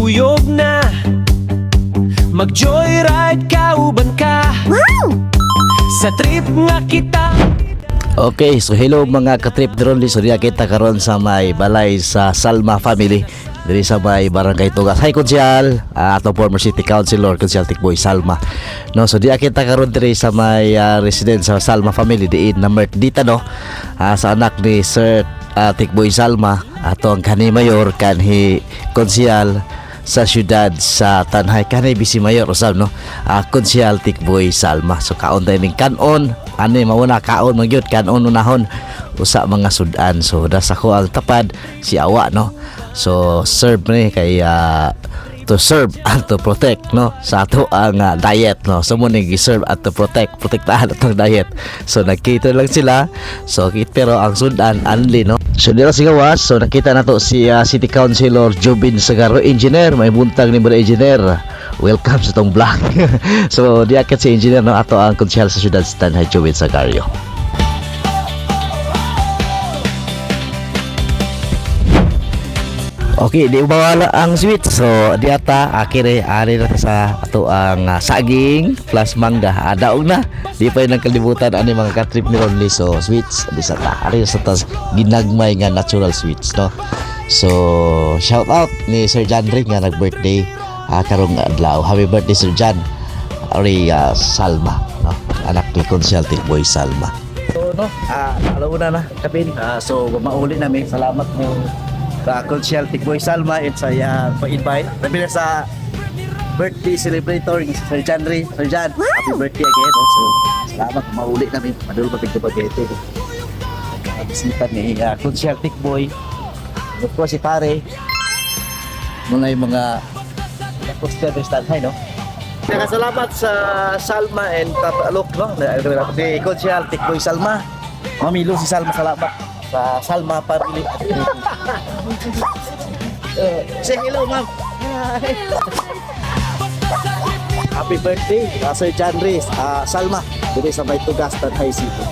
Kuyog na. Mag-joyride ka, uban ka. Sa trip nga kita. Okay, so hello mga katrip drone. So diya kita karon sa may balay sa Salma family diri sa may Barangay Tugas. Hi, Konsyal, ato former city councilor Konsyal Tikboy Salma. No, so diya kita karon diri sa may residence sa Salma family diin na Mert dita, no. Sa anak ni Sir Tikboy Salma, ato ang kanhi mayor, kanhi konsyal sa syudad sa Tanay, kanhi vice mayor usab, no, Konsyal Tikboy Salma. So kaon tayo ning kanon ani, mauna kaon man gyud, kanon unahon usa mga sudan. So das ako ang tapad si awa, no. So serve ni kay to serve and to protect, no, sa ato ang diet, no. So mo ning serve and to protect, protektahan atong diet. So nagkita lang sila, so pero ang sudan anli, no. So dira sa gawas, so nakita nato si City Councilor Jobin Sagaro. Engineer, may buntag ni mo, engineer. Welcome sa tong vlog. So diakit si engineer, no, ato ang konsyal sa syudad sa Tanay, Jobin Sagario. Okay, di mawala ang sweet. So, di ata, akire, ari na sa ato ang saging plus mangga. Daog na. Di pa yun ang kalibutan ani mga katrip ni Ronly. So, sweets, di sa ta. Ari sa tas ginagmay nga natural sweets, no? So, shout out ni Sir John Rick nga nag-birthday karong adlaw. Happy birthday, Sir John. Ari Salma, no? Anak ni Consulting Boy Salma. So, no, alam mo na na, Kapin. So, mauli namin. Salamat mo sa Conchel Tikboy Salma at sa pa-invite. Labi na sa birthday celebrator ni Sir John Ray. Sir John, happy birthday again. No? So, salamat. Mauli namin. Madul pa Dumaguete. Bisita ni Conchel Tikboy. Of course, si Pare. Muna yung mga poster ni Stanley, no? Salamat sa Salma and Papa Alok, no? Si Conchel Tikboy Salma. Mami Lucy Salma, salamat sa Salma family. Say hello, ma'am. Hi. Happy birthday, Sir John Reyes, Salma, dito sa may Tugas, Tanay City.